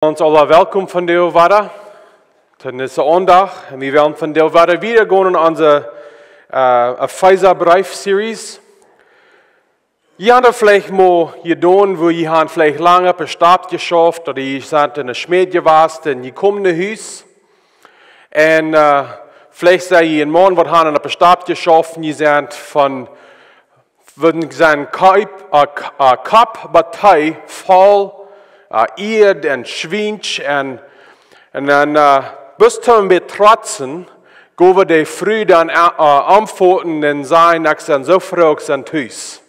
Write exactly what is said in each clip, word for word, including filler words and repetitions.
Ons aula welkom vondoag wada to dise Aundacht. Un wie wellen vondoag wada wieda gonen en onse äh, Efeesa Breef Series. Jie haben daut veleicht mol jedonen, wua jie haben veleicht lang opp eene Stap jeschauft, ooda jie sent en eene Schmäd jewast un jie komen no Hus. Un äh, veleicht sent jie een Maun, waut haben opp eene Stap jeschauft, un jie sent von, wudden sennen, Kopp, äh, K- äh, Kopp bat Tee voll äh, Ieed un Schwiensch un, un dan äh, best du een bät trotzen, go wie de Fru dan äh, äh, aunfoten un sajen: "Ekj sie soo froo, ekj sie tus."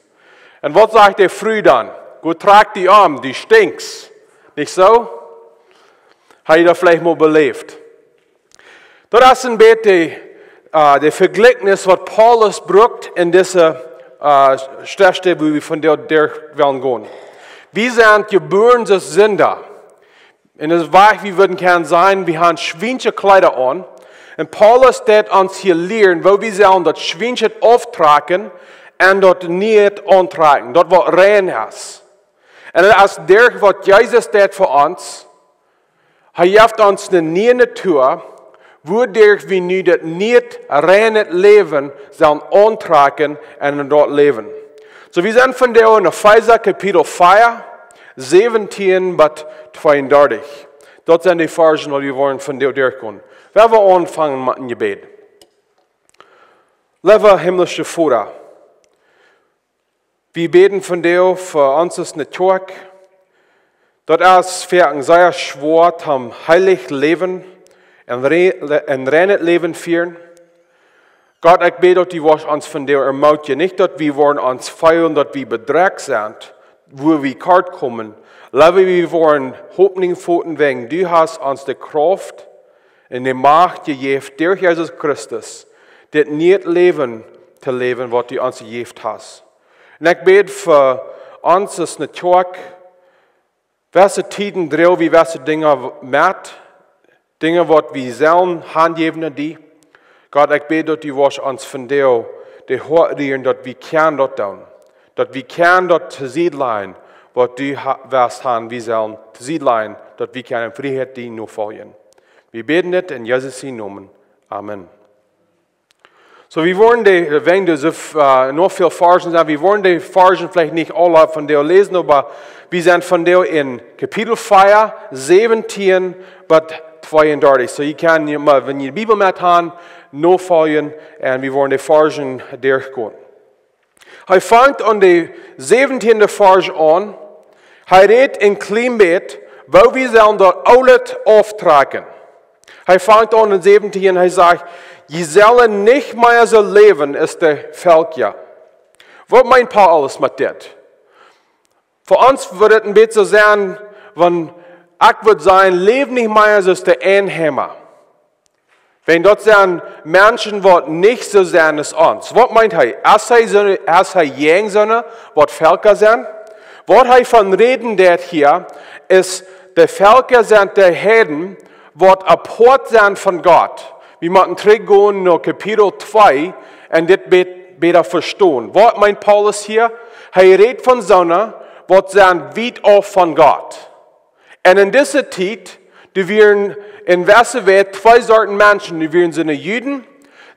Un waut sajcht de Fru dan? "Go trakj die om, du stinkjst." Nich soo? Hab jie daut veleicht mol beläft? Daut es een bät äh, de Vejlikjnis, waut Paulus brukt en dise äh, Städ, wua wie vondoag derch wellen gonen. Wie sent jebuaren aus Sinda. Un daut es woo wie wudden kjennen sajen, wie haben schwiensche Kjleeda aun. Un Paulus deit ons hia lieren, woo wie sellen daut Schwiensche auftrakjen un daut Niee auntrakjen, daut waut rein es. Un daut es derch waut Jesus deed fa ons. Hee jeft ons eene niee Natua, wuaderch wie nu daut niee, reine Läwen sellen auntrakjen un en daut läwen. Soo, wie sent vondoag en Efeesa Kapitel vea, säwentieen bat tweeundartich. Daut sent de Varzen, wua wie wellen vondoag derchgonen. Wie wellen aunfangen met een Jebäd. Leewa himmlischa Voda, wie bäden vondoag fa ons aus eene Kjoakj. Daut es fa ons sea schwoa, om heilich läwen un re- un reinet Läwen fieren. Gott, ekj bäd, daut du woascht ons vondoag ermootjen, nich daut wie woaren ons feelen, daut wie bedrekjt sent, wua wie kort komen. Leewa, wie woaren Hopninj foten, wäajen du hast ons de Krauft un de Macht jejäft, derch Jesus Christus, dit niee Läwen to läwen, waut du ons jejäft hast. Un ekj bäd fa ons aus eene Kjoakj, wese Tieden droag wie wese Dinja met, Dinja, waut wie sellen hanjäwen aun die. Gott, ekj bäd, daut du woascht ons vondoag de Hoat rieren, daut wie kjennen daut doonen. Daut wie kjennen daut to Sied lajen, waut du ha- west haben, wie sellen to Sied lajen, daut wie kjennen en Frieheit die nofoljen. Wie bäden dit en Jesus sienen Nomen. Amen. Soo, wie woaren de, wäajen doa soo äh, noch väl Varzen sent, wie woaren de Varzen veleicht nich aula vondoag läsen, oba wie sent vondoag en Kapitel vea, säwentieen bat tweeundartich. Soo, jie kjennen, wan jie de Bibel met haben, nofoljen un wie woaren de Varzen derchgonen. Hee fangt aun de säwentieende Varsch aun. Hee rät een kjlien bät, woo wie sellen daut Oolet auftrakjen. Hee fangt aun en säwentieen, hee sajcht: "Jie sellen nich mea soo läwen aus de Velkja." Waut meent Paulus met dit? Fa ons wudd et een bät soo sennen, wan ekj wudd sajen: "Läw nich mea soo aus de Enheima." Wan daut sent Menschen, waut nich soo sent aus ons. Waut meent hee? Es hee soo, es hee jäajen soone, waut Velkja sent? Waut hee von räden deit hia, es, de Velkja sent de Heiden, waut apoat sent von Gott. Wie motten trigjgonen no Kapitel twee un dit bät- bäta vestonen. Waut meent Paulus hia? Hee rät von soone, waut sent wiet auf von Gott. Un en dise Tiet, doa wieren en wesse Welt twee Sorten Menschen. Doa wieren soone Juden,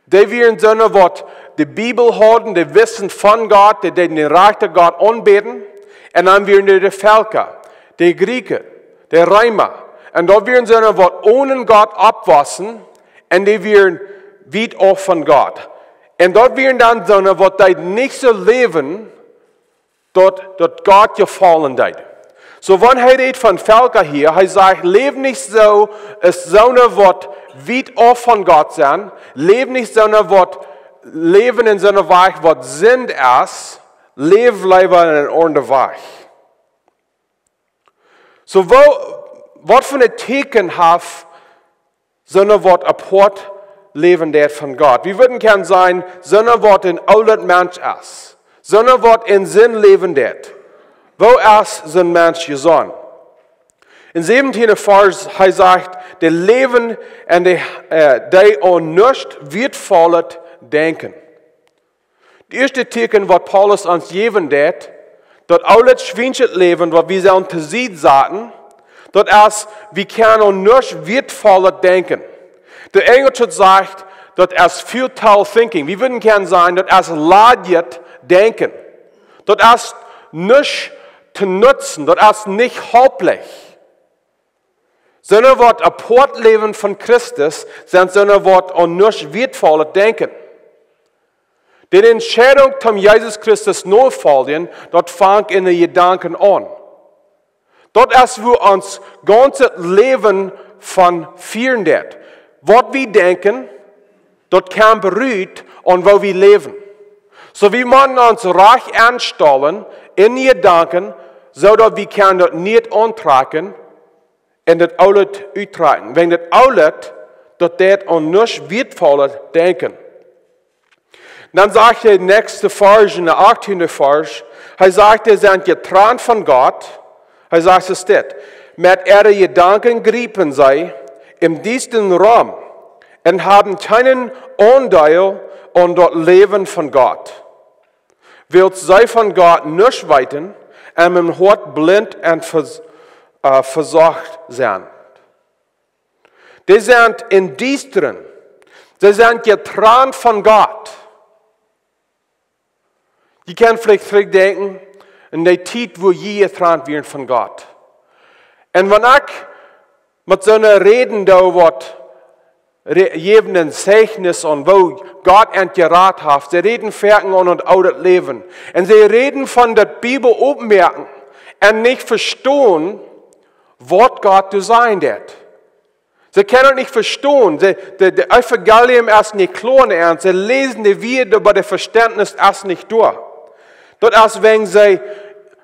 dee wieren soone, waut de Bibel hauden, dee wisten von Gott, dee deeden dän rajchten Gott aunbäden. Un dan wieren doa de Velkja, de Grieekjen, de Reema. Un daut wieren soone, waut onen Gott oppwossen, un dee wieren wiet auf von Gott. Un daut wieren dan soone, waut deeden nich soo läwen, daut, daut Gott jefaulen deed. Soo, wan hee rät von Velkja hia, hee sajcht: "Läw nich soo aus soone, waut wiet auf von Gott sent, läw nich soone, waut läwen en soone Wajch, waut Sind es, läw leewa en een aundren Wajch." Soo, woo, waut fa een Tieekjen haft soone, waut apoat läwen deit von Gott? Wie wudden kjennen sajen, soone, waut een oola Mensch es, soone, waut en Sind läwen deit. Woo es soon Mensch jesonnen? En säwentieende Varsch, hee sajcht: "Dee läwen un dee, äh, dee aun nuscht Wieetvollet denkjen." Daut ieeschte Tieekjen, waut Paulus ons jäwen deit, daut oolet schwienschet Läwen, waut wie sellen to Sied saten, Daut es, wie kjennen aun nuscht Wieetvollet denkjen. De Enjelsche sajcht, daut es futile thinking. Wie wudden kjennen sajen, daut es ladjet Denkjen. Daut es nuscht to nutzen, daut es nich halplich. Sonda waut apoat läwen von Christus, sent sonda waut aun nuscht Wieetvollet denkjen. De Entscheidunk toom Jesus Christus nofoljen, daut fangt en de Jedanken aun. Daut es wua ons gaunzet Läwen von fieren deit. Waut wie denkjen, daut kjemt rut aun woo wie läwen. Soo wie motten ons rajcht aunstalen en Jedanken, soo daut wie kjennen daut Niee auntrakjen un daut Oole uttrakjen. Wäajen daut Oole, daut deit aun nuscht Wieetvollet denkjen. Dan sajcht de näakjste Varsch, en de achttiende Varsch, hee sajcht, see sent jetrant von Gott. Hee sajcht es dit: Met äare Jedanken griepen see em Diestren rom un haben kjeenen Aundeel aun daut Läwen von Gott, wiels see von Gott nuscht weeten un em Hoat blint un vers-, äh, vesocht sent. Dee sent em Diestren. See sent jetrant von Gott. Jie kjennen veleicht trigj denkjen aun de Tiet, wua jie jetrant wieren von Gott. Un wan ekj met soone räden doo, waut re-, jäwen een Zeichnis aun woo Gott an jerat haft, see räden foaken aun daut oole Läwen. Un see räden von de Bibel oppmoaken un nich vestonen, waut Gott to sajen haft. See kjennen daut nich vestonen. See, de, de Evangelium es nich kloa aun an. See läsen de Wieed, oba daut Vestentnis es nich doa. Daut es, wäajen see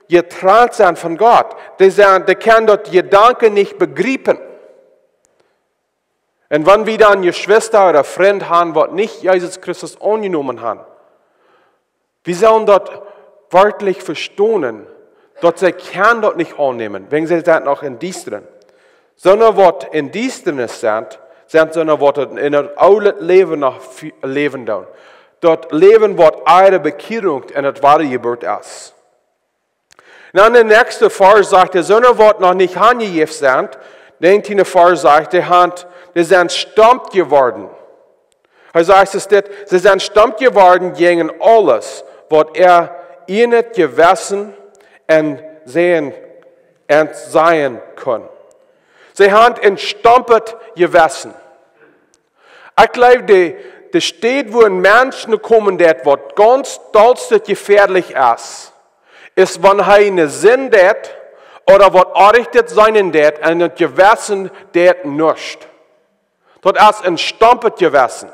jetrant sent von Gott. Dee sent, dee kjennen daut Jedanken nich bejriepen. Un wan wie dan Jeschwista ooda Frind haben, waut nich Jesus Christus aunjenomen haben, wie sellen daut werkjlich vestonen, daut see kjennen daut nich aunnämen, wäajen see sent noch em Diestren. Sonda waut em Diestren sent, sent sonda waut en daut oole Läwen noch fi-, läwen doonen. Daut Läwen, waut äare Bekjierunk un daut woare Jeburt es. Dan de näakjste Varsch sajcht, dee sonda waut noch nich aunjejäft sent, de näajentiende Varsch sajcht, dee han, dee sent stomp jeworden. Hee sajcht es dit: See sent stomp jeworden jäajen aules, waut äa ieejnet Jewessen an sajen, an sajen kunn. See han een stompet Jewessen. Ekj jleew, de, de Städ, wua een Mensch no komen deit, waut gaunz dollst jefäadlich es, es, wan hee ne Sind deit ooda waut Oajchtet sennen deit, un daut Jewessen deit nuscht. Daut es een stompet Jewessen.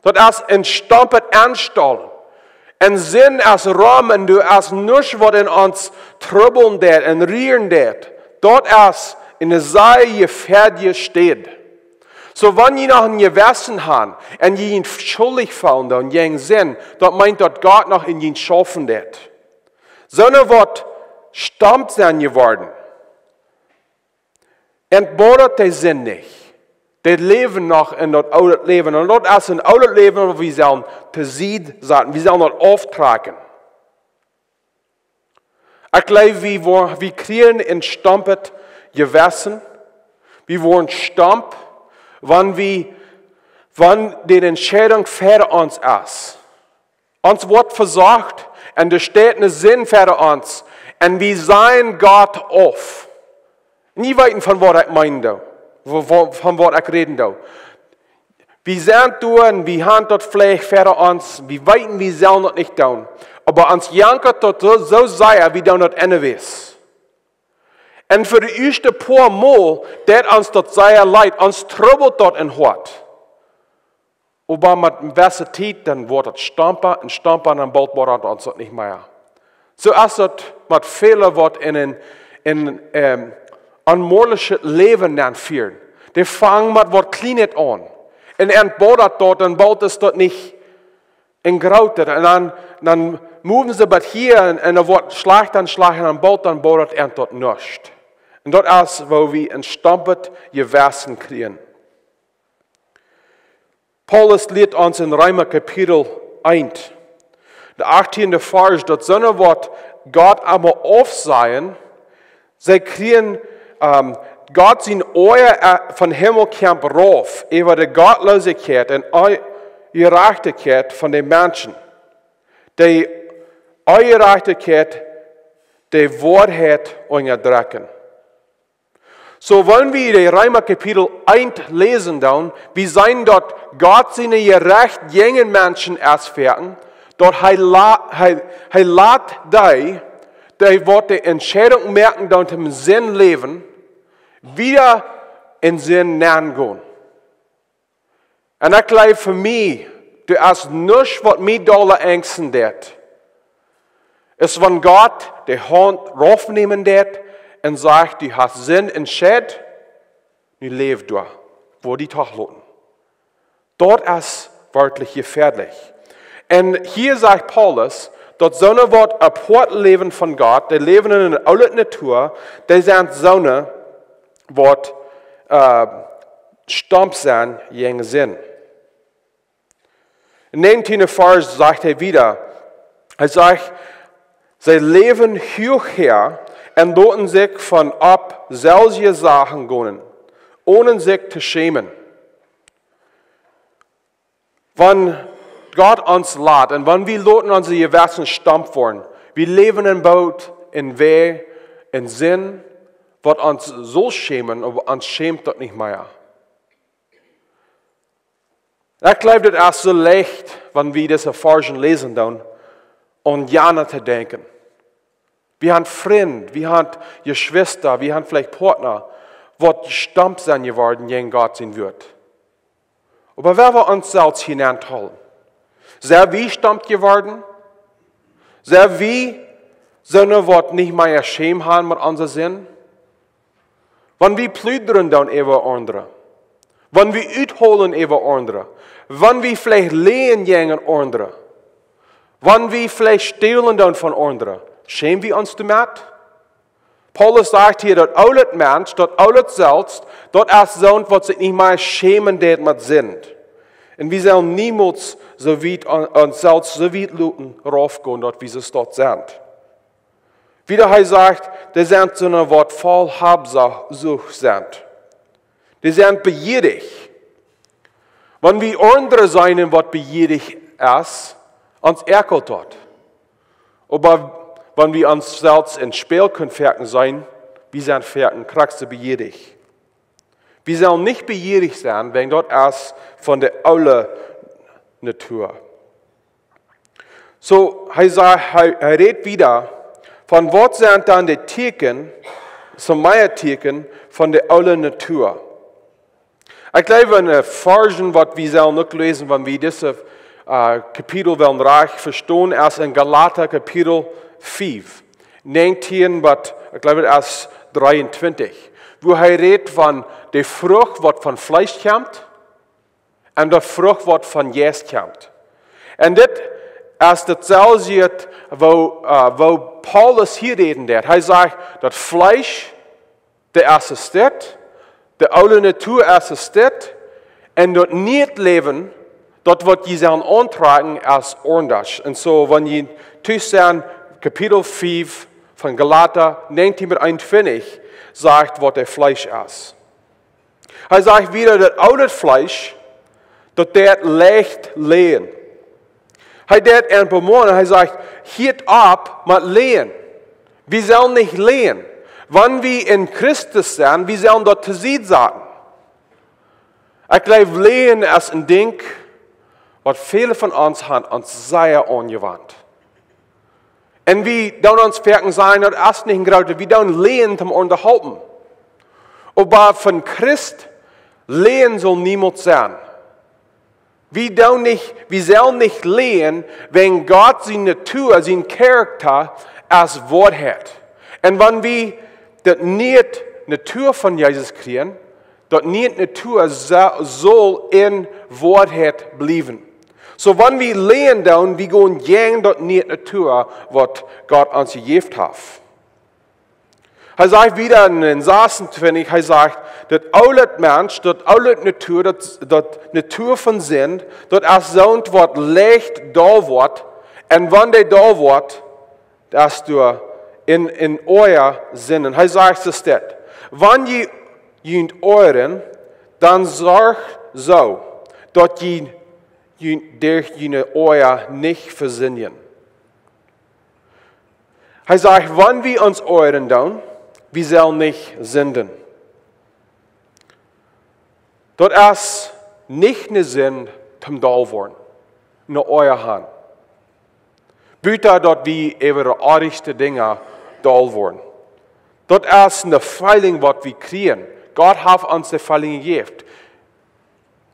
Daut es een stompet Aunstalen. Un Sind es rom un doa es nuscht, waut en ons trubblen deit un rieren deit. Daut es eene sea jefäadje Städ. Soo, wan jie noch een Jewessen han un jie junt schuldich feelen, dan jäajen Sind, daut meent, daut Gott noch en junt schaufen deit. Sonda waut stomp sent jeworden, un bodat dee Sind nich. Dee läwen noch en daut oole Läwen. Un daut es een oolet Läwen, waut wie sellen to Sied saten. Wie sellen daut auftrakjen. Ekj jleew, wie woa-, wie kjrieen een stompet Jewessen. Wie woaren stomp, wan wie, wan de Entscheidunk ver ons es. Ons woat vesocht un doa steit ne Sind ver ons. Un wie sajen Gott auf. Un jie weeten, von waut ekj meenen doo. Von, von, von waut ekj räden doo. Wie sent doa un wie han daut veleicht ver ons. Wie weeten, wie sellen daut nich doonen. Oba ons jankat daut soo, soo sea, wie doonen daut anyways. Un fa de ieeschte poa Mol deit ons daut sea leet. Ons trubbelt daut em Hoat. Oba met eene jewesse Tiet, dan woat daut stompa un stompa un dan boolt woat daut ons daut nich mea. Soo es daut met väle, waut en een, en, ähm, een moralischet Läwen dan fieren. Dee fangen met waut Kjlienet aun. Un dan bodat daut, dan boolt es daut nich een grootet. Un dan, dan moven see waut hia un, un dan woat schlajcht un schlajcht un dan boolt, dan bodat an daut nuscht. Un daut es, wua wie een stompet Jewessen kjrieen. Paulus lieet ons en Reema Kapitel eent, de achttieende Varsch, daut sonda waut Gott emol aufsajen, see kjrieen, ähm, Gott sien Oaja, äh, von Himmel kjemt rauf äwa de Gottlosigkeit un Onjerajchtichkjeit von de Menschen, dee Onjerajchtichkjeit, de Woarheit unjadrekjen. Soo, wan wie de Reema Kapitel eent läsen, dan, wie seenen daut Gott sien Jerecht jäajen Menschen es foaken, daut hee la-, hee, hee lat dee, dee waut de Entscheidunk moaken dan toom Sind läwen, wieda en Sind nengonen. Un ekj jleew fa mie, doa es nuscht waut mie dolla enjsten deit, es wan Gott de Haunt raufnämen deit un sajcht: "Du hast Sind entscheit, nu läw doa, woa die doch loten." Daut es werkjlich jefäadlich. Un hia sajcht Paulus, daut soone waut apoat läwen von Gott, dee läwen en eene oole Natua, dee sent soone waut, äh, stomp sent jäajen Sind. Em näajentieenden Varsch sajcht hee wieda, hee sajcht: "See läwen huach häa un loten sikj von opp selfstje Sachen gonen, onen sikj to schämen." Wan Gott ons lat un wan wie loten onse Jewessen stomp woaren, wie läwen en Boot, en Wäaj, en Sind, waut ons sull schämen, oba ons schämt daut nich mea. Ekj jleew, daut es soo leicht, wan wie dise Varschen läsen dan, aun jana to denkjen. Wie haben Frind, wie haben Jeschwista, wie haben veleicht Partner, waut stomp sent jeworden jäajen Gott sien Wuat. Oba wan wie ons selfst hia nenhoolen, sent wie stomp jeworden? Sent wie soone waut nich mea Schäm haben met onse Sind? Wan wie pludren dan äwa aundre, wan wie uthoolen äwa aundre, wan wie veleicht läajen jäajen aundre, wan wie veleicht stälen dan von aundre, schäm wie ons doamet? Paulus sajcht hia, daut oolet Mensch, daut oolet Selfst, daut es soont waut sikj nich mea schämen deit met Sind. Un wie sellen niemols soo wiet aun, ons selfst soo wiet loten raufgonen, daut wie soo sent. Wieda hee sajcht, dee sent soone waut voll Habsucht sent. Dee sent bejierich. Wan wie aundre seenen waut bejierich es, ons äakjelt daut. Oba wan wie ons selfst em Spieejel kjennen foaken seenen, wie sent foaken krakjt soo bejierich. Wie sellen nich bejierich sennen, wäajen daut es von de oole Natua. Soo, hee sajcht, hee, hee rät wieda von: "Waut sent dan de Tieekjen, soo mea Tieekjen von de oole Natua?" Ekj jleew, een, äh, Varschen waut wie sellen uk läsen, wan wie dise, äh, Kapitel wellen rajcht vestonen, es en Galata Kapitel fief, näajentieen bat, ekj jleew, daut es dreeuntwintich, wua hee rät von de Frucht waut von Fleesch kjemt un de Frucht waut von Jeist kjemt. Un dit es daut selwje, wua, äh, wua Paulus hia räden deed. Hee sajcht, daut Fleesch, daut es daut, de oole Natua es daut, un daut niee Läwen, daut waut jie sellen auntrakjen, es aundasch. Un soo, wan jie tus sent, Kapitel fief von Galata, näajentieen bat eenuntwintich, sajcht, waut daut Fleesch es. Hee sajcht wieda, daut oole Fleesch, daut deit leicht läajen. Hee deit an bemonen, hee sajcht: "Hieet opp met läajen." Wie sellen nich läajen. Wan wie en Christus sent, wie sellen daut to Sied saten. Ekj jleew, läajen es een Dinkj, waut väle von ons haben ons sea aunjewant. Un wie doonen ons foaken sajen, daut es nich een grootet, wie doonen läajen toom aundre halpen. Oba von Christ, läajen saul niemols sennen. Wie doonen nich, wie sellen nich läajen, wäajen Gott siene Natua, sien Charakter es Woarheit. Un wan wie daut niee Natua von Jesus kjrieen, daut niee Natua sa-, saul en Woarheit bliewen. Soo, wan wie läajen doonen, wie gonen jäajen daut niee Natua, waut Gott ons jejäft haft. Hee sajcht wieda en, en sasuntwintich, hee sajcht, daut oole Mensch, daut oole Natua, daut, daut Natua von Sind, daut es soont waut leicht doa woat, un wan dee doa woat, daut es doa en, en oaja Sinden. Hee sajcht, soo steit: "Wan jie junt oajren, dan sorcht soo, daut jie junt derch june Oaja nich vesindjen. Hee sajcht, wan wie ons oajren doonen, wie sellen nich sinden. Daut es nich ne Sind toom doll woaren, ne Oaja han. Buta daut wie äwa de oajchste Dinja doll woaren. Daut es ne feeling waut wie kjrieen. Gott haft ons de feeling jejäft.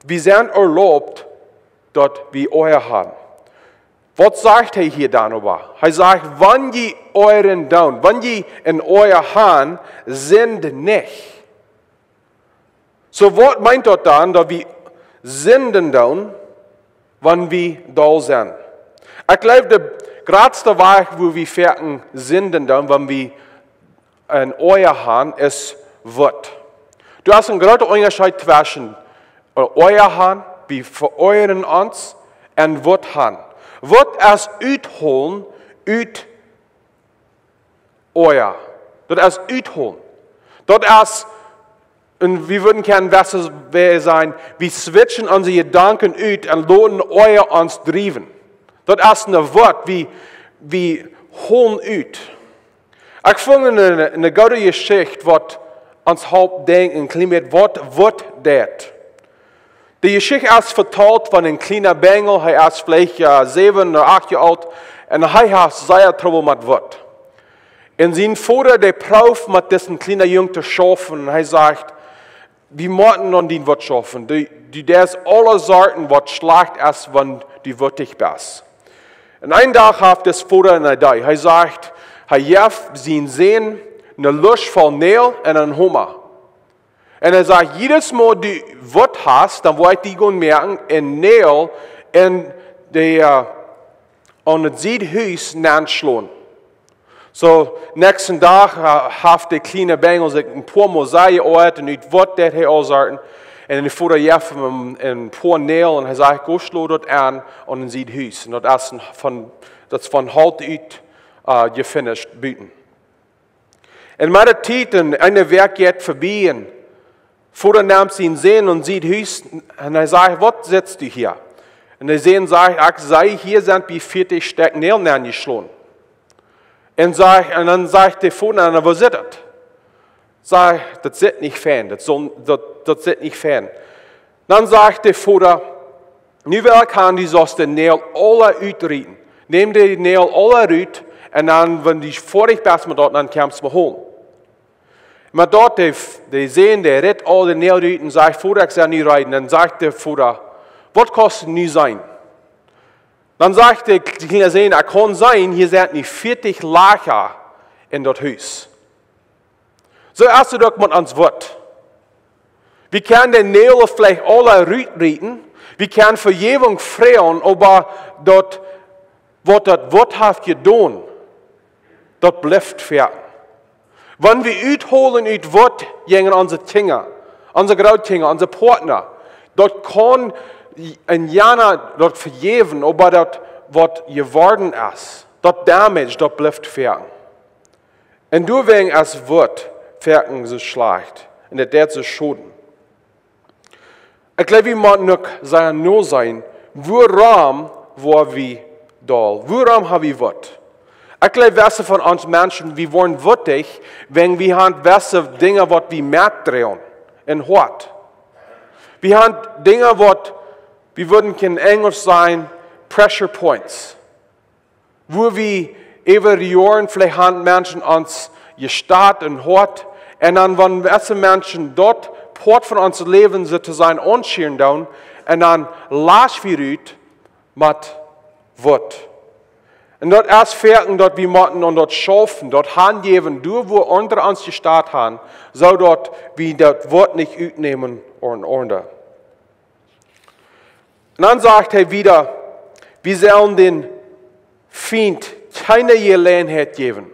Wie sent erlaubt, daut wie Oaja han. Waut sajcht hee hia dan oba? Hee sajcht, wan jie oajren doonen, wan jie ne Oaja han, sind nich. Soo, waut meent daut dan, daut wie sinden doonen, wan wie doll sent? Ekj jleew, de jratste Wajch, woo wie foaken sinden doonen, wan wie ne Oaja han, es Wut. Doa es een groota Unjascheet tweschen ne Oaja han, wie veoajren ons, un Wut han. Wut es uthoolen ut Oaja. Daut es uthoolen. Daut es, un wie wudden kjennen besser sajen, wie switchen onse Jedanken ut un loten Oaja ons driewen. Daut es ne Wut, wie, wie hoolen ut. Ekj funk ne, ne goode Jeschicht, waut ons halpt denkjen, een kjlien bät, waut Wut deit. De Jeschicht es vetalt von een kjliena Benjel, hee es veleicht, äh, säwen ooda acht Joa oolt, un hee haft sea Trubbel met Wut. Un sien Voda, dee proowt met disen kjlienen Jung to schaufen, un hee sajcht, wie motten aun dien Wut schaufen. Du, du deist aule Sorten, waut schlajcht es, wan du wuttich best. Un een Dach haft dis Voda ne Idee. Hee sajcht, hee jeft sienen Sän ne Lusch voll Näajel un een Homa. Un hee sajcht, jiedet Mol du Wut hast, dan woa ekj die gonen moaken un Näajel en de, äh, aun daut Siedhus nenschlonen. Soo, näakjsten Dach, äh, haft de kjliene Benjel sikj een poa Mol sea jeoajat un ut Wut deed hee aul Sorten. Un de Voda jeft am een, een poa Näajel un hee sajcht, go schlo daut aun, aun daut Siedhus. Un daut es een, von, daut es von Holt ut, äh, jefinisht buten. Un met de Tiet, un eene Wäakj jeit vebie, un Voda nemt sienen Sän un Siedhus, un hee sajcht, waut sitst du hia? Un de Sän sajcht, ekj see, hia sent bie vieetich Stekj Näajel nenjeschlonen. Un sajcht, un dan sajcht de Voda, na, woo sitt daut? Sajcht, daut sitt nich fein, daut saul, daut, daut sitt nich fein. Dan sajcht de Voda, nu well ekj han, du saust de Näajel aula utrieten. Nem de Näajel aula rut, un dan, wan du foadich best met daut, dan kjemst mie holen. Oba daut de, de Sän, dee rit aul de Näajel rut un sajcht, Voda, ekj sie nu reed. Dan sajcht de Voda, waut kaust du nu seenen? Dan sajcht de kjliene Sän, ekj kaun seenen, hia sent nu vieetich Lajcha en daut Hus. Soo es daut uk met ons Wut. Wie kjennen de Näajel veleicht aula rutrieten, wie kjennen Vejäwunk froagen, oba daut, waut daut Wut haft jedonen, daut blift foaken. Wan wie uthoolen ut Wut jäajen onse Kjinja, onse Grootkjinja, onse Partna, daut kaun een jieda daut vejäwen, oba daut, waut jeworden es, daut damage, daut blift foaken. Un doawäajen es Wut foaken soo schlajcht un daut deit soo Schoden. Ekj jleew, wie motten uk sennen, nu sennen, wuarom woa wie doll? Wuarom ha wie Wut? Ekj jleew, wese von ons Menschen, wie woaren wuttich, wan wie han wese Dinja, waut wie metdroagen em Hoat. Wie han Dinja, waut, wie wudden kjennen Enjlisch sajen, pressure points. Wua wie äwa Joaren veleicht han Menschen ons jestat em Hoat. Un dan, wan wese Menschen daut Poat von ons Läwen soo to sajen aunschieren doonen, un dan lascht wie rut met Wut. Un daut es foaken, daut wie motten aun daut schaufen, daut hanjäwen, doa wua aundre ons jestat han, soo daut wie daut Wut nich utnämen ooda, ooda. Un dan sajcht hee wada, wie sellen dän Fient kjeene Jeläajenheit jäwen.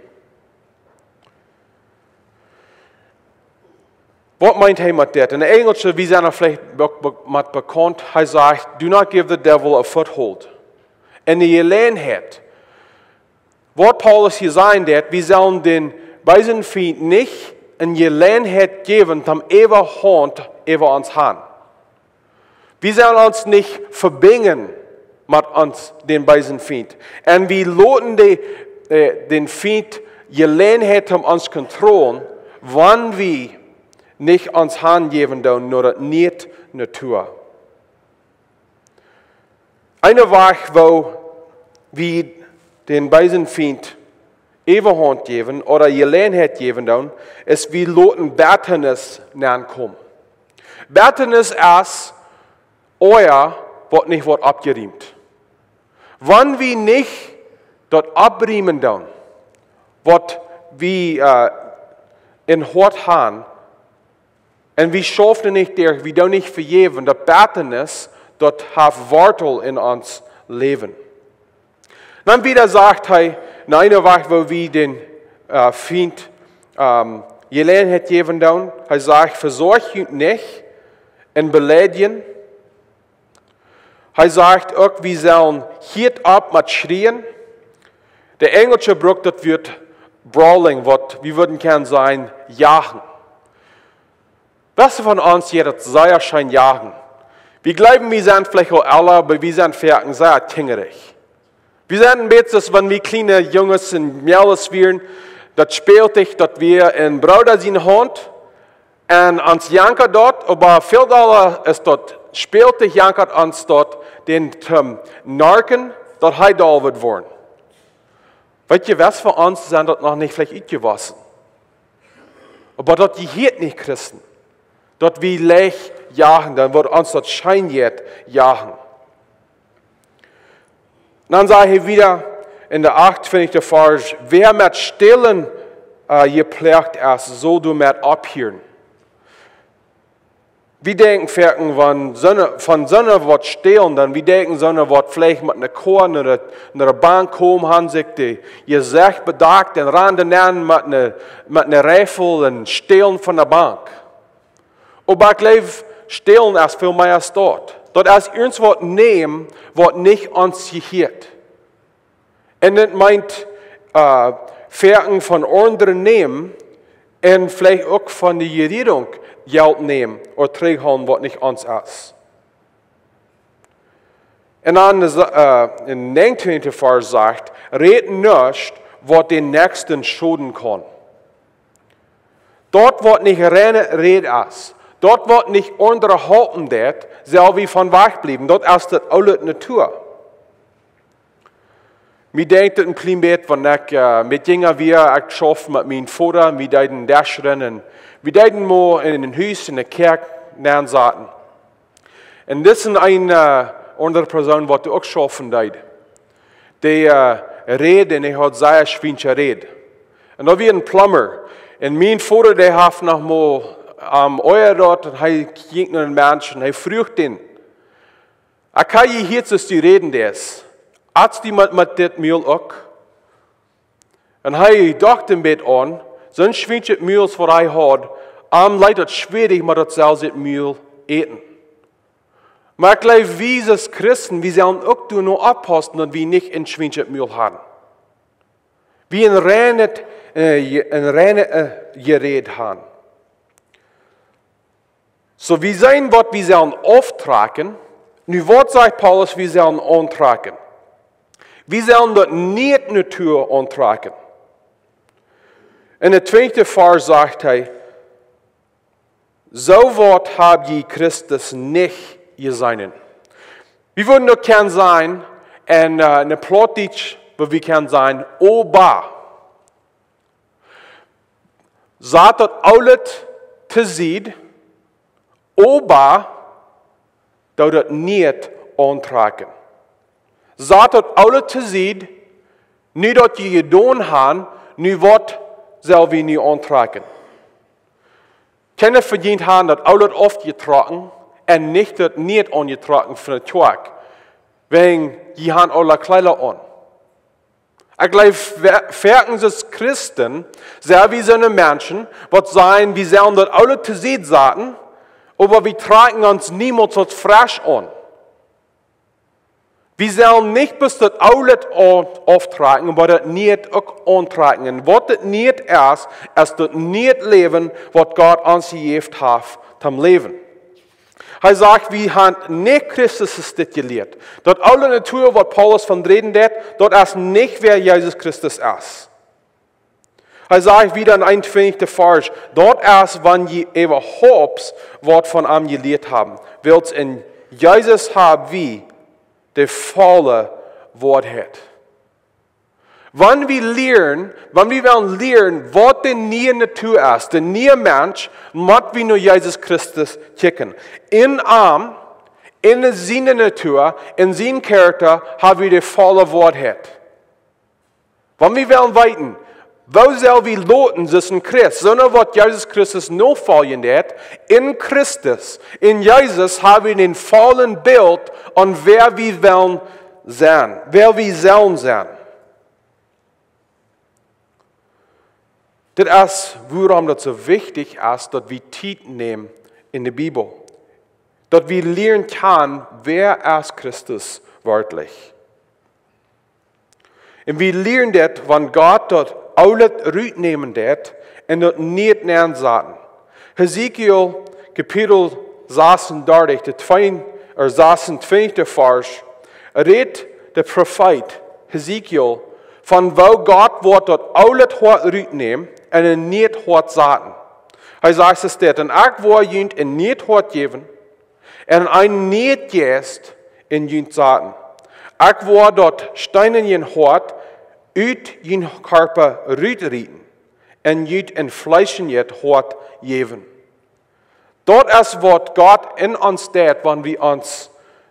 Waut meent hee met dit? En de Enjlische, wie sent veleicht be-, be-, met bekaunt, hee sajcht, "Do not give the devil a foothold." En de Jeläajenheit, waut Paulus hia sajen deit, wie sellen dän beesen Fient nich eene Jeläajenheit jäwen, om Äwahaunt äwa ons han. Wie sellen ons nich vebinjen met ons, dän beesen Fient. Un wie loten de, äh, dän Fient Jeläajenheit om ons kontrollen, wan wie nich ons hanjäwen doonen no daut Nieet Natua. Een Wajch, woo wie dän beesen Fient Äwahaunt jäwen ooda Jeläajenheit jäwen doonen, es, wie loten Bettanis nenkomen. Bettanis es Oaja, waut nich woat oppjerieemt. Wan wie nich daut oppriemen doonen, waut wie, äh, em Hoat han, un wie schaufen nich doa, wie doonen nich vejäwen, daut Bettanis, daut haft Wortel en ons Läwen. Dan wieda sajcht hee, een Wajch, woo wie dän, äh, Fient, ähm, Jeläajenheit jäwen doonen. Hee sajcht, vesorcht junt nich en Beleidjen. Hee sajcht uk, wie sellen, hieet opp met schrieen. De Enjelsche brukt daut Wuat brawling, waut wie wudden kjennen sajen, jagen. Waut von ons jeit daut sea scheen jagen? Wie jleewen, wie sent veleicht aul ella, oba wie sent foaken sea kjinjarich. Wie sent een bät soo aus wan wie kjliene Junges un Mejales wieren, daut spält sikj, daut wie en Brooda siene Haunt, un ons jankat daut, oba väl dolla es daut, spält sikj, jankat ons daut, dän to narken, daut hee doll woat woaren. Weet jie, waut von ons sent daut noch nich veleicht utjewossen. Oba daut jehieet nich Christen. Daut wie leicht jagen, dan woat ons daut scheen jeit jagen. Dan sajcht hee wieda en de achtuntwintichste Varsch, wäa met Stälen, äh, jeploagt es, saul doamet opphieren. Wie denkjen foaken, wan soone, von soone waut stälen, dan wie denkjen soone waut veleicht met eene Koa no de, no de Bank komen, han sikj daut Jesecht bedakt un rannen nenn met eene, met eene Rifle un stälen von de Bank. Oba ekj jleew, stälen es väl mea aus daut. Daut es irjentwaut nämen, waut nich ons jehieet. Un daut meent, äh, foaken von aundre nämen un veleicht uk von de Rejierunk Jelt nämen ooda trigjhoolen, waut nich ons es. Un dan, äh, en de näajentiende Varsch sajcht, rät nuscht, waut dän Näakjsten schoden kaun. Daut, waut nich reine Räd es, daut, waut nich aundre halpen deit, sell wie von wajch bliewen. Daut es daut oole Natua. Mie denkjt daut een kjlien bät, wan ekj, äh, met jinja wia, ekj schauft met mien Voda, wie deeden Desch rennen, wie deeden mau en een Hus, en de Kjäakj nensaten. Un dit es een, äh, aundre Persoon, waut doa uk schaufen deed. Dee, äh, räd un hee haud sea schwiensche Räd. Un daut wia een Plumber. Un mien Voda, dee haft noch mau, ähm, Oaja daut, un hee jinkj no dän Mensch un hee fruach dän: "Ekj hab jehieet, daut du räden deist. Hast du met, met dit Mul uk?" Un hee docht een bät aun, soon schwienschet Mul aus waut hee haud, am leet daut schwierich, mau daut selfst daut Mul äten. Mau ekj jleew, wie aus Christen, wie sellen uk doano oppaussen, daut wie nich een schwienschet Mul haben. Wie een reinet, äh, je-, een reinet, äh, Jeräd haben. Soo, wie seenen, waut wie sellen auftrakjen. Nu, waut sajcht Paulus, wie sellen auntrakjen? Wie sellen daut Nieet Natua auntrakjen. En de twinjde Varsch sajcht hee: "Soo waut hab jie Christus nich jeseenen." Wie wudden daut kjennen sajen, en, äh, en Plautdietsch, woo wie kjennen sajen, oba. Sat daut Oolet to Sied, oba doo daut Nieet auntrakjen. Sat daut Oolet to Sied, nu daut jie jedonen haben, nu waut sell wie nu auntrakjen? Kjeena von junt haft daut Oolet aufjetrocken un nich daut Nieet aunjetrocken von de Kjoakj, wäajen jie haben aule Kjleeda aun. Ekj jleew, wie, wie aus Christen, sent wie soone Menschen, waut sajen, wie sellen daut Oolet to Sied saten, oba wie trakjen ons niemols waut fresch aun. Wie sellen nich bloos daut Oole aun-, auftrakjen, oba daut Niee uk auntrakjen. Waut daut Niee es, es daut niee Läwen, waut Gott ons jejäft haft, toom Läwen. Hee sajcht, wie haben nich Christus es dit jelieet. Daut oole Natua, waut Paulus von räden deed, daut es nich, wäa Jesus Christus es. Hee sajcht wieda em eenuntwintichsten Varsch, daut es, wan jie äwahaupt waut von am jelieet haben. Wiels en Jesus hab wie de volle Woarheit. Wan wie lieren, wan wie wellen lieren, waut de niee Natua es, de niee Mensch, mott wie no Jesus Christus kjikjen. En am, en siene Natua, en sien Karakta, hab wie de volle Woarheit. Wan wie wellen weeten, woo sell wie läwen aus een Christ, sonda waut Jesus Christus nofoljen deed, en Christus, en Jesus hab wie een vollet Bilt aun wäa wie wellen sennen, wäa wie sellen sennen. Dit es, wuarom daut soo wichtich es, daut wie Tiet nämen en de Bibel. Daut wie lieren kjennen, wäa es Christus werkjlich. Un wie lieren dit, wan Gott daut Oole rutnämen deed un daut Niee nensaten. Hesekiel, Kapitel sasuntachtig, de twee, ea, sasuntwintichsten Varsch, rät de Profeet Hesekiel von woo Gott woat daut oole Hoat rutnämen un een nieet Hoat saten. Hee sajcht es dit: "Un ekj woa junt een nieet Hoat jäwen, un een nieen Jeist en junt saten. Ekj woa daut steenane Hoat ut jun Kjarpa rutrieten un junt een fleeschnet Hoat jäwen." Daut es waut Gott en ons deit, wan wie ons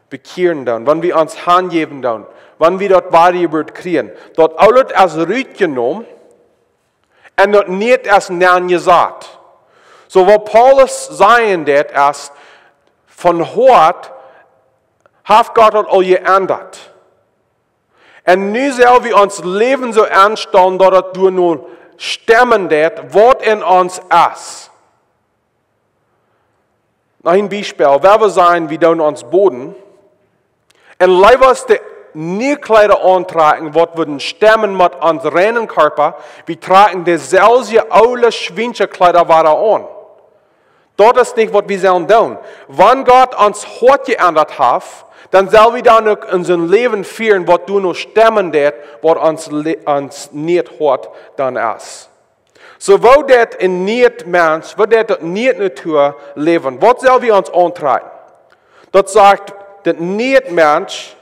bekjieren doonen, wan wie ons hanjäwen doonen, wan wie daut Wadajeburt kjrieen. Daut Oole es rutjenomen un daut Nieet es nenjesat. Soo waut Paulus sajen deit es, von Hoat haft Gott daut aul jeendat. Un nu sell wie ons Läwen soo aunstalen, daut daut doano stemmen deit, waut en ons es. Noch een Biespel, wan wie sajen, wie doonen ons boden, un leewa de niee Kjleeda auntrakjen, waut wudden stemmen met ons reinen Kjarpa, wie trakjen deeselwje oole schwiensche Kjleeda wada aun. Daut es nich waut wie sellen doonen. Wan Gott ons Hoat jeendat haft, dan sell wie dan uk en sien Läwen fieren, waut doano stemmen deit, waut ons Le-, ons nieet Hoat dan es. Soo woo deit een nieet Mensch, woo deit daut nieet Natua läwen? Waut sell wie ons auntrakjen? Daut sajcht, daut nieet Mensch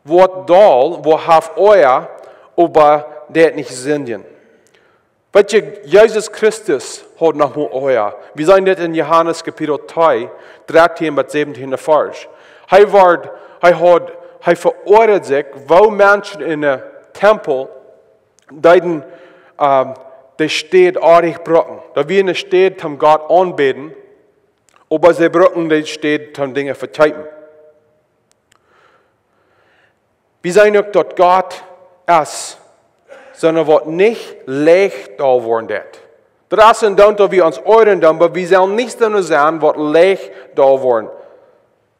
woat doll, woat haft Oaja, oba deit nich sindjen. Weetst, Jesus Christus haud noch mol Oaja. Wie seenen dit en Johanes Kapitel twee, dartieen bat säwentieen Varsch. Hee wort, hee haud, hee veoajad sikj, woo Menschen en dän Tempel deeden, ähm, de Städ oajch brucken. Daut wia eene Städ toom Gott aunbäden, oba see bruckten de Städ toom Dinja vekjeepen. Wie seenen uk daut Gott es, sonda waut nich leicht doll woaren deit. Daut es een Doonen, daut wie ons oajren doonen, oba wie sellen nich soo sennen, waut leicht doll woaren.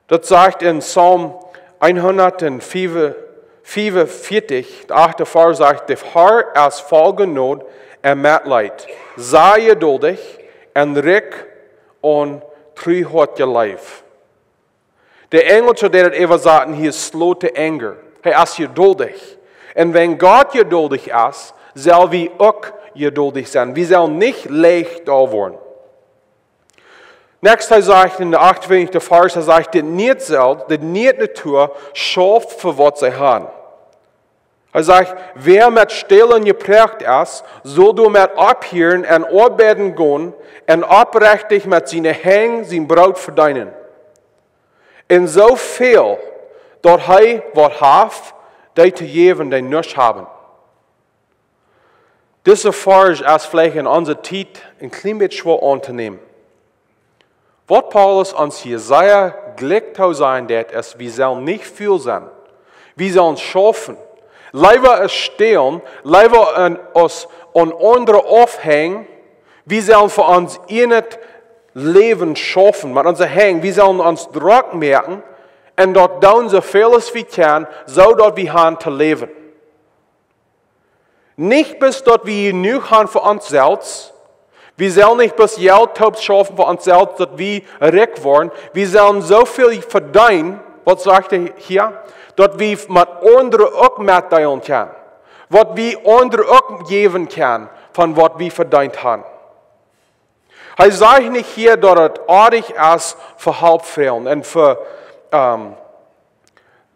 Daut sajcht en Psalm hundatfiefunvieetich, de achte Varsch sajcht: "De Herr es voll Jnod un Metleet, sea jeduldich un rikj aun Truheit jeleeft." De Enjelsche, dee daut äwasaten hia, slow to anger. Hee es jeduldich. Un wan Gott jeduldich es, sell wie uk jeduldich sennen. Wie sellen nich leicht doll woaren. Next, hee sajcht en dän achtuntwintichsten Varsch, hee sajcht: "De nieet Seel, de nieet Natua, schauft fa waut see haben." Hee sajcht: "Wäa met Stälen jepräacht es, saul doamet opphieren un oabeiden gonen un oprechtich met siene Henj sien Broot vedeenen. Un soo väl daut hee waut haft, dee to jäwen, dee nuscht haben." Dise Varsch es veleicht en onse Tiet een kjlien bät schwoa auntonämen. Waut Paulus ons hia sea jlikj to sajen deit, es, wie sellen nich ful sennen. Wie sellen schaufen. Leewa aus stälen, leewa aun, aus aun aundre aufhenjen. Wie sellen fa ons ieejnet Läwen schaufen, met onse Henj. Wie sellen ons drock moaken Un daut doonen soo väl aus wie kjennen, soo daut wie haben to läwen. Nich bloos daut wie jenuach haben fa ons selfst. Wie sellen nich bloos Jelt toop schaufen fa ons selfst, daut wie rikj woaren. Wie sellen soo väl vedeenen, waut sajcht hee hia, daut wie met aundre uk metdeelen kjennen. Waut wie aundre uk jäwen kjennen von waut wie vedeent haben. Hee sajcht nich hia, daut et oajch es fa Help froagen un fa, ähm,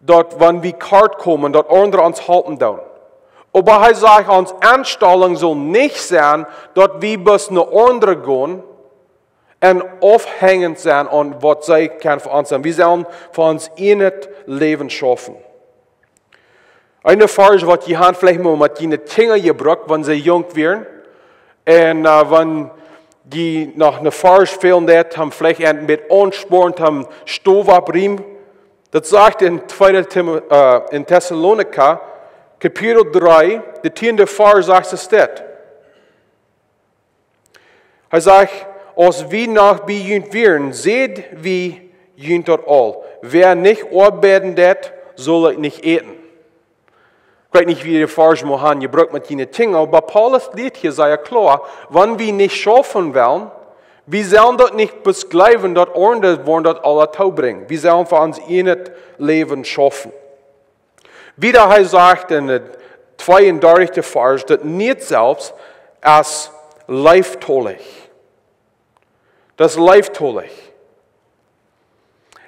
daut wan wie kort komen, daut aundre ons halpen doonen. Oba hee sajcht, ons Enstalunk saul nich sennen, daut wie bloos no aundre gonen un aufhenjent sennen aun waut see kjennen fa ons doonen. Wie sellen fa ons ieejnet Läwen schaufen. Een Varsch, waut jie haben veleicht mol met june Kjinja jebrukt, wan see junk wieren. Un, äh, wan jie noch een Varsch fälen deed, am veleicht een bät aunspornt, am Stow opriemen. Daut sajcht en tweede Timo-, äh, en Tessalonicha, Kapitel dree, de tieende Varsch sajcht et dit. Hee sajcht, aus wie noch bie junt wieren, säd wie junt daut aul: Wäa nich oabeiden deit, saul uk nich äten. Ekj weet nich, woo de Varsch mol haben jebrukt met june Kjinja, oba Paulus lieet hia sea kloa, wan wie nich schaufen wellen, wie sellen daut nich bloos jleewen, daut aundre woaren daut aules toobrinjen. Wie sellen fa ons ieejnet Läwen schaufen. Wieda hee sajcht en de tweeundartichste Varsch, daut Niet selfst es leeftolich. Daut es leeftolich.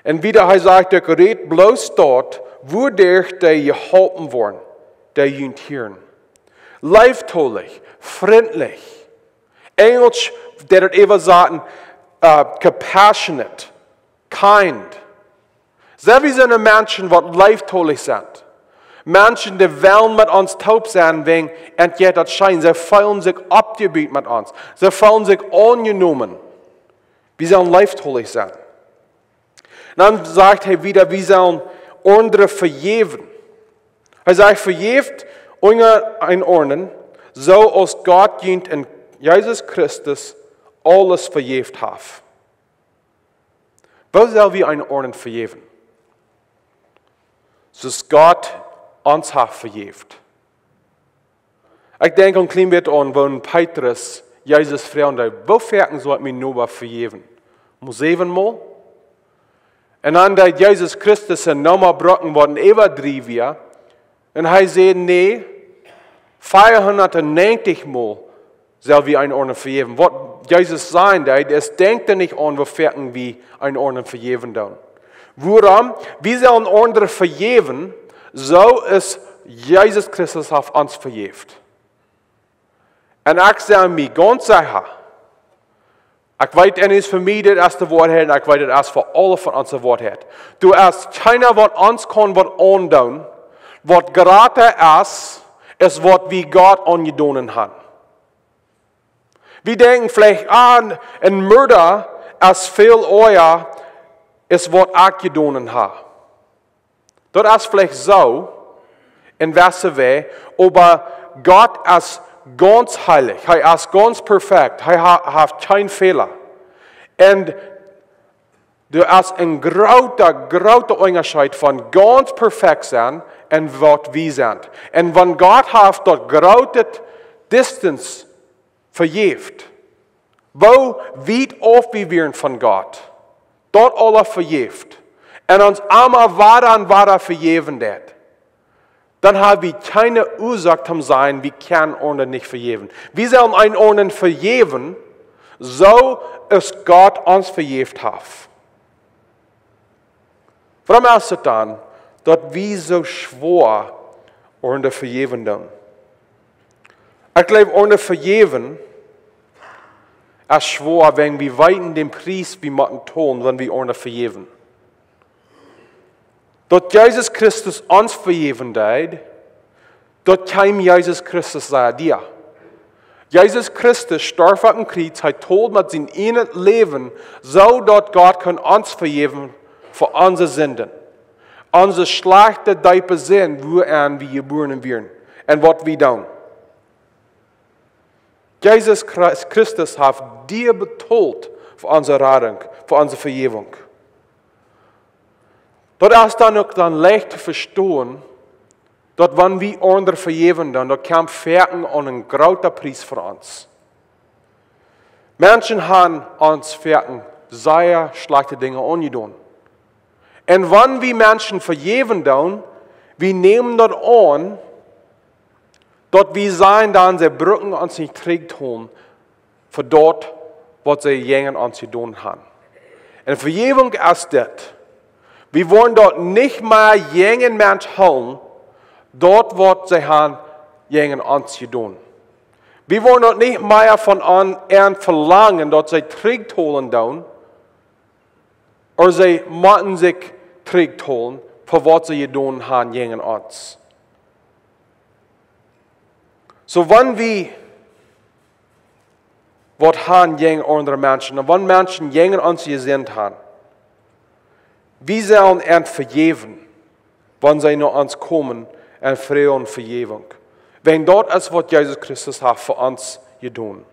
Un wieda hee sajcht, ekj räd bloos daut, wuaderch dee jeholpen woaren, dee junt hieren. Leeftolich, frintlich. Enjelsch, dee daut äwasaten, äh, compassionate, kind. Sent wie soone Menschen, waut leeftolich sent? Menschen, dee wellen met ons toop sennen, wäajen et jeit daut scheen. See feelen sikj oppjebut met ons. See feelen sikj aunjenomen. Wie sellen leeftolich sennen. Dan sajcht hee wieda, wie sellen aundre vejäwen. Hee sajcht, vejäft unjarenaunda, soo aus Gott junt en Jesus Christus aules vejäft haft. Woo sell wie eenaunda vejäwen? Soo aus Gott ons haft vejäft. Ekj denkj een kjlien bät aun, woo Petrus Jesus fruach, woo foaken saul ekj mienen Noba vejäwen? Mol säwen mol? Un dan deed Jesus Christus siene Numma brucken, waut een äwadriewen wia. Un hee säd, nä, veahundatnäajentich mol sell wie eenaunda vejäwen. Waut Jesus sajen deed, es, denkjt nich aun, woo foaken wie eenaunda vejäwen doonen. Wuarom? Wie sellen aundre vejäwen, soo aus Jesus Christus haft ons vejäft. Un ekj sie mie gaunz secha, ekj weet, en es fa mie dit es de Woarheit, un ekj weet, dit es fa aule von ons de Woarheit. Doa es kjeena, waut ons kaun waut aundoonen, waut jrata es, es waut wie Gott aunjedonen haben. Wie denkjen veleicht aun, een Mörda es väl oaja, es waut ekj jedonen hab. Daut es veleicht soo, en jewesse Wäaj, oba Gott es gaunz heilich, hee es gaunz perfekt, hee ha-, haft kjeen Fäla. Un doa es een groota, groota Unjascheet von gaunz perfekt sennen un waut wie sent. Un wan Gott haft daut groote distance vejäft, woo wiet auf wie wieren von Gott, daut aula vejäft, un ons emma wada un wada vejäwen deed, dan hab wie kjeene Uasoak to sajen, wie kjennen aundre nich vejäwen. Wie sellen eenaunda vejäwen, soo aus Gott ons vejäft haft. Wuarom es et dan, daut wie soo schwoa aundre vejäwen doonen? Ekj jleew, aundre vejäwen es schwoa, wan wie weeten dän Pries, wie motten tolen, wan wie aundre vejäwen. Daut Jesus Christus ons vejäwen deed, daut kjeem Jesus Christus sea dia. Jesus Christus storf opp een Kjriez, hee told met sien ieejnet Läwen, soo daut Gott kunn ons vejäwen fa onse Sinden. Onse schlajchte, deepe Sind, wuaenn wie jebuaren wieren un waut wie doonen. Jesus Christ-, Christus haft dia betolt fa onse Radunk, fa onse Vejäwunk. Oba daut es dan uk dan leicht to vestonen, daut wan wie aundre vejäwen, dan daut kjemt foaken aun een groota Pries fa ons. Menschen haben ons foaken sea schlajchte Dinja aunjedonen. Un wan wie Menschen vejäwen doonen, wie nämen daut aun, daut wie sajen dan, see brucken ons nich trigjhoolen fa daut, waut see jäajen ons jedonen haben. Un Vejäwunk es dit. Wie woaren daut nich mea jäajen Mensch hoolen, daut waut see haben jäajen ons jedonen. Wie woaren daut nich mea von an, an velangen, daut see trigjhoolen doonen, ooda see motten sikj trigjhoolen fa waut see jedonen haben jäajen ons. Soo wan wie waut haben jäajen aundre Menschen, un wan Menschen jäajen ons jesinnt haben, wie sellen an vejäwen, wan see no ons komen un froagen om Vejäwunk. Wiels daut es, waut Jesus Christus haft fa ons jedonen.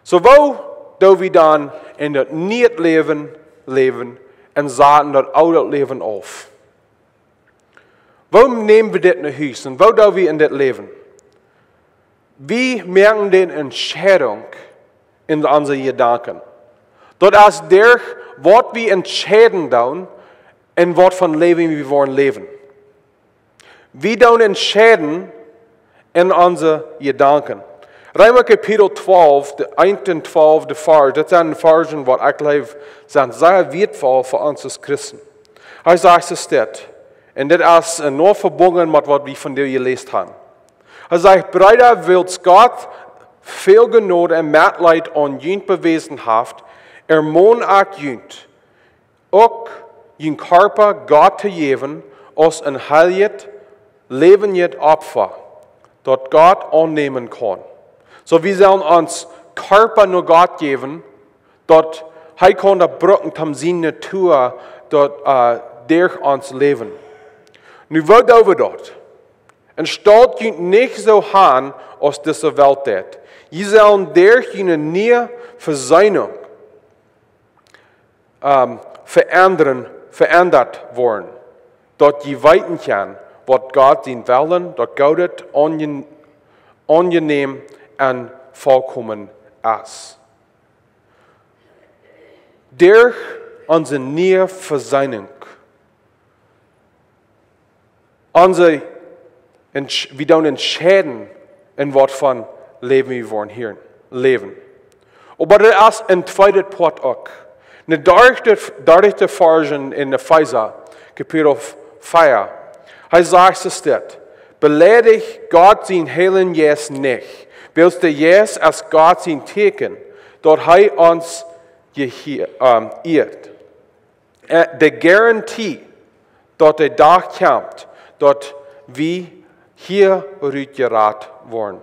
Soo, woo doo wie dan en daut niee Läwen läwen un sajen daut oole Läwen auf? Woo näm wie dit no Hus un woo doo wie en dit läwen? Wie moaken de Entscheidunk en onse Jedanken. Daut es derch waut wie entscheiden doonen un waut fa Läwen wie woaren läwen. Wie doonen entscheiden en onse Jedanken. Reema Kapitel twalf, de eent un twalfte Varsch, daut sent Varschen, waut ekj jleew, sent sea wieetvoll fa ons aus Christen. Hee sajcht es dit, un dit es, äh, nau vebungen met waut wie vondoag jeläst haben. Hee sajcht: Breeda, wiels Gott väl Jnod un Metleet aun junt bewäsen haft, ermon ekj junt, uk jun Kjarpa Gott to jäwen aus een heiljet, läwendjet Opfa, daut Gott aunnämen kaun. Soo, wie sellen ons Kjarpa no Gott jäwen, daut hee kaun daut brucken, om siene Natua daut, äh, derch ons läwen. Nu, woo doo wie daut? Un stalt junt nich soo aun aus dise Welt deit. Jie sellen derch june niee Vesennunk, ähm, veendren, veendat woaren, daut jie weeten kjennen, waut Gott sien Wellen, daut Goodet, aunjen-, aunjenäm un volkomen es. Derch onse niee Vesennunk, onse Entsch-, wie doonen entscheiden, en waut fa Läwen wie woaren hia läwen. Oba doa es een tweeda Poat uk. Een dartjta, dartjta Varsch en Efeesa, Kapitel vea. Hee sajcht es dit: Beleidicht Gott sienen Heiljen Jeist nich, wiels de Jeist es Gott sien Tieekjen, daut hee ons jehie-, ähm, ieet. Äh, de Garantie, daut de Dach kjemt, daut wie hia rutjerat woaren.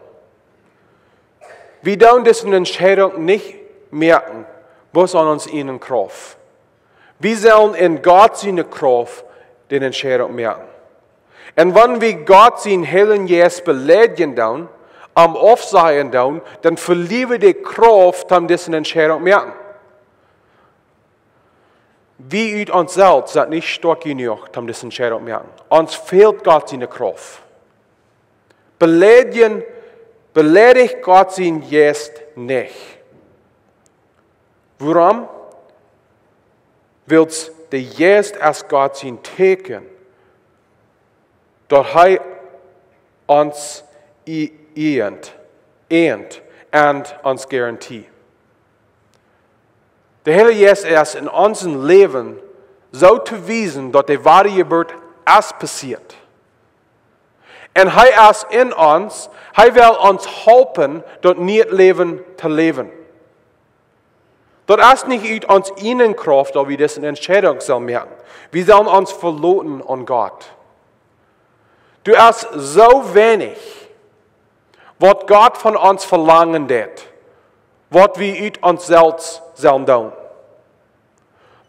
Wie doonen dise Entscheidunk nich moaken, bloos aun ons ieejne Krauft. Wie sellen en Gott siene Krauft de Entscheidunk moaken. Un wan wie Gott sienen Heiljen Jeist beleidjen doonen, am aufsajen doonen, dan velieren wie de Krauft, om dise Entscheidunk moaken. Wie ut ons selfst sent nich stoakj jenuach, om dise Entscheidunk moaken. Ons fält Gott siene Krauft. Beleidjen, beleidicht Gott sienen Jeist nich. Wuarom? Wiels de Jeist es Gott sien Tieekjen, daut hee ons ie-, ieent, ieent un ons Garantie. De Heilje Jeist es en ons Läwen soo to wiesen, daut de woare Jeburt es passieet. Un hee es en ons, hee well ons halpen, daut niee Läwen to läwen. Daut es nich ut ons ieejne Krauft, daut wie dise Entscheidunk sellen moaken. Wie sellen ons veloten aun Gott. Doa es soo weinich, waut Gott von ons velangen deit, waut wie ut ons selfst sellen doonen.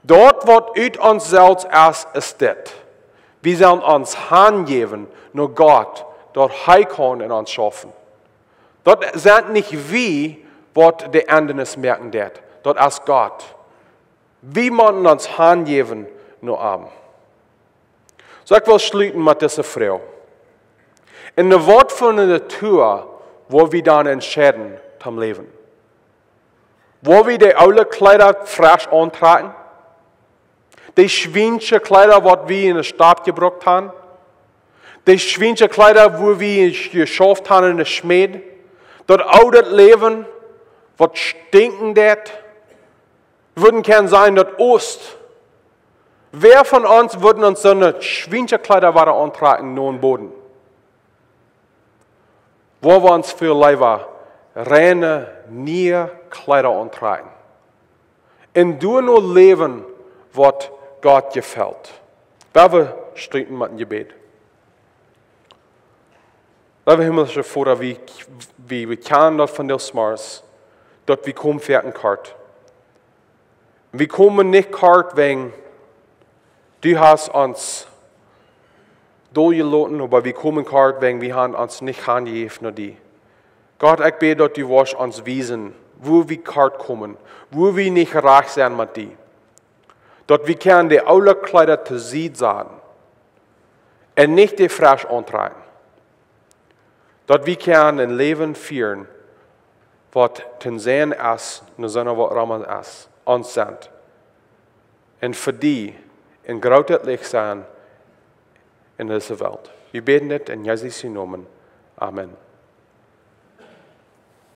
Daut, waut ut ons selfst es, es dit: Wie sellen ons hanjäwen no Gott, daut hee kaun en ons schaufen. Daut sent nich wie, waut de Endrunk moaken deit. Daut es Gott. Wie motten ons hanjäwen no am. Soo, ekj well schluten met dise Froag. En waut fa eene Natua woa wie dan entscheiden toom läwen? Woa wie de oole Kjleeda fresch auntrakjen? De schwiensche Kjleeda, waut wie en de Staup jebrukt haben? De schwiensche Kjleeda, woo wie jeschauft haben en de Schmäd? Daut oole Läwen, waut stinkjen deit? Wudden kjennen sennen daut Oost. Wäa von ons wudden ons soone schwiensche Kjleeda wada auntrakjen no dän Boden? Woa wie ons väl leewa reine, niee Kjleeda auntrakjen? En doano läwen, waut Gott jefelt. Woa wie schluten met een Jebäd. Leewa himmlischa Voda, wie, wie, wie kjanen daut von dise Morjes, daut wie komen foaken kort. Wie komen nich kort wäajen du hast ons doljeloten, oba wie komen kort wäajen wie haben ons nich aunjejäft no die. Gott, ekj bäd daut du woascht ons wiesen, wua wie kort komen, wua wie nich rajcht sent met die. Daut wie kjennen de oole Kjleeda to Sied saten un nich de fresch auntrakjen. Daut wie kjennen een Läwen fieren, waut to seenen es, no soone waut rom ons es, ons sent. Un fa die een grootet Licht sennen en dise Welt. Wie bäden dit en Jesus sienen Nomen. Amen.